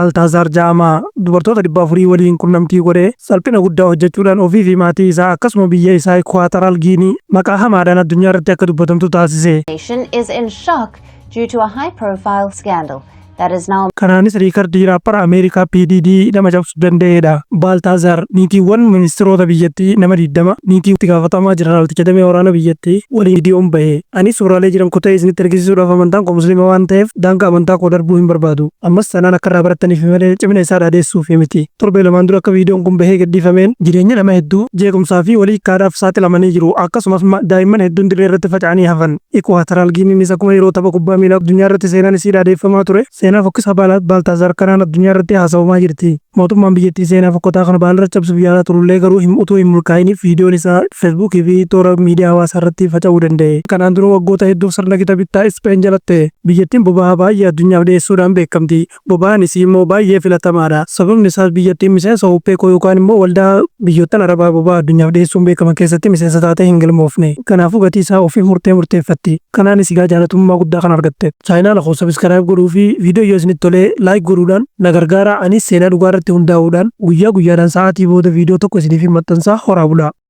Baaltaazaar ja'ama. Dubartoota 400 waliin qunnamtii godhee salphina guddaa hojjechuudhaan ofii fi maatii isaa akkasuma biyya isaa Ikuwaataraal Giinii maqaa hamaadhaan addunyaa irratti akka dubbatamtu taasise. Nation is in shock due to a high profile scandal that is now Kanaanis riikardii raappara Ameerikaa PDD nama cabsuu danda'edha. Baaltaazaar niitiiwwan ministiroota biyyattii nama 20, niitii itti gaafatamaa jeneraalticha damee waraana biyyattii waliin viidiyoon bahe. Anis suuraalee jiran kutee isinitti argisiisuudhaaf amantaan koo Musliima waan ta'eef daangaa amantaa koo darbuu hin barbaadu. Ammas sanaan akka irraa barataniif malee cimina isaa dhaadheessuuf miti. Torbee 2n dura akka viidiyoon kun bahee gadhiifameen jireenya nama hedduu jeequmsaa fi walii hiikkaadhaaf saaxilamanii jiru. Akkasumas daa'imman hedduun dirree irratti faca'anii hafan. Ikuwaataraal Giiniinis akkuma yeroo tapha kubbaa miilaa addunyaa irratti seenaan isii dhaadheeffamaa ture, seenaa fokkisaa Baaltaazaar kanaan addunyaa irratti haasawamaa jirti. Mootummaan biyyattii seenaa fokkotaa kana baalarra cabsuuf yaalaa turullee garuu utuu hin milkaa'iniif viidiyoon isaa Feesbuukii fi toora miidiyaa hawaasaa irratti faca'uu danda'e. Kanaan dura waggoota hedduuf sirna gita bittaa Ispeen jalatti biyyattiin boba'aa baay'ee addunyaaf dhiyeessuudhaan beekamti. Boba'aan isii immoo baay'ee filatamaadha. Sababni isaas biyyattiin miseensa OPEC yookaan immoo waldaa biyyoottan Arabaa boba'aa addunyaaf dhiyeessuun beekaman keessatti miseensa taatee hin galmoofne. Kanaafuu gatii isaa ofii murtee murteeffatti. Kanaanis egaa jaalatamummaa guddaa kan argatte. Chaayinaala koo subscribe godhuu fi viidiyoo yoo isinitti tolee like godhuudhaan na gargaara. Anis seenaa dhugaa irratti hundaa'uudhaan guyyaa guyyaadhaan sa'aatii booda viidiyoo tokko isiniif hin maxxansaa. Horaa bulaa.